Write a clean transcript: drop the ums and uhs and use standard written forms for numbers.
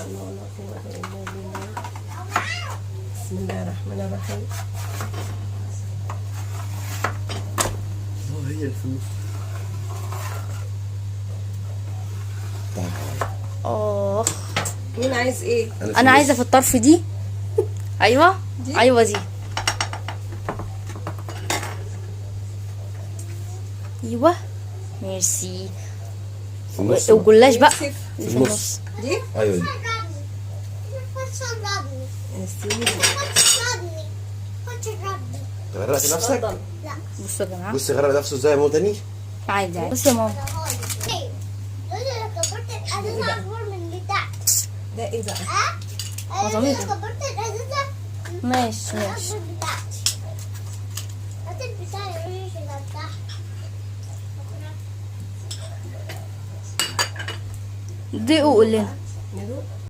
الله ولا قوة إلا بالله. بسم الله الرحمن الرحيم. هي اللي في النص. اخ. مين عايز ايه؟ انا عايزه في الطرف دي. ايوه. دي؟ ايوه دي. ايوه ميرسي. في النص. والجلاش بقى يوسف. اللي في النص. النص. دي؟ ايوه دي. يا غرقت نفسك؟ اتفضل. بصوا يا جماعة. بصي غرق نفسه ازاي يا ماما تاني؟ عادي عادي. بصي يا ماما. ده ايه بقى؟ ماشي ماشي. دقوا وقول لنا. ندوق.